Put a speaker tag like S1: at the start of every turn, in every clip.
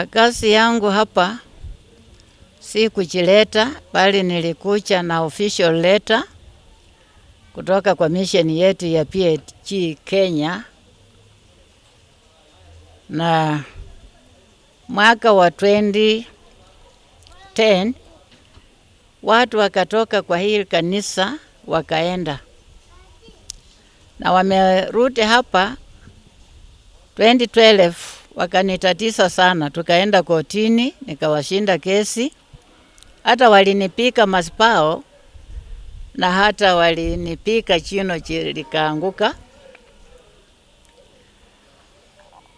S1: Kazi yangu hapa si kuchileta, bali nilikuja na official letter kutoka kwa mission yetu ya PAG Kenya, na mwaka wa 2010 watu wakatoka kwa hii kanisa wakaenda, na wamerudi hapa 2012 wakanitatiza sana, tukaenda kotini, nikawashinda kesi. Hata walinipiga masipao na hata walinipiga jino likaanguka,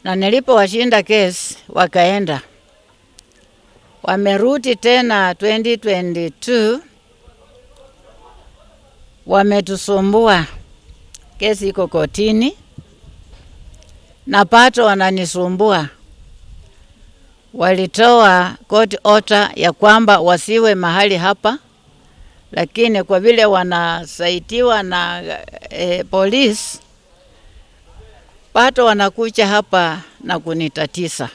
S1: na nilipowashinda kesi wakaenda. Wamerudi tena 2022 wametusumbua, kesi iko kotini na pato wananisumbua. Walitoa court order ya kwamba wasiwe mahali hapa, lakini kwa vile wanasaidiwa na polisi, pato wanakuja hapa na kunitatiza.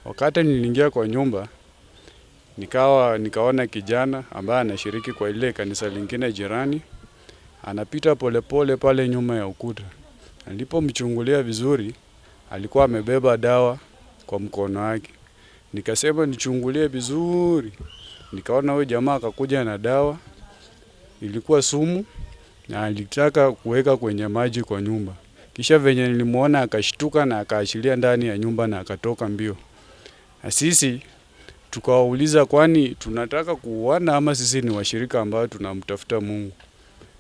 S2: Wakati niliingia kwa nyumba nikaona kijana ambaye anashiriki kwa ile kanisa lingine jirani anapita polepole pale nyuma ya ukuta. Nilipomchungulia vizuri, alikuwa amebeba dawa kwa mkono wake. Nikasema nichungulie vizuri, nikaona huyu jamaa akakuja na dawa, ilikuwa sumu na alitaka kuweka kwenye maji kwa nyumba. Kisha venye nilimuona akashtuka na akaachilia ndani ya nyumba na akatoka mbio. Na sisi tukawauliza, kwani tunataka kuuana ama sisi ni washirika ambao tunamtafuta Mungu?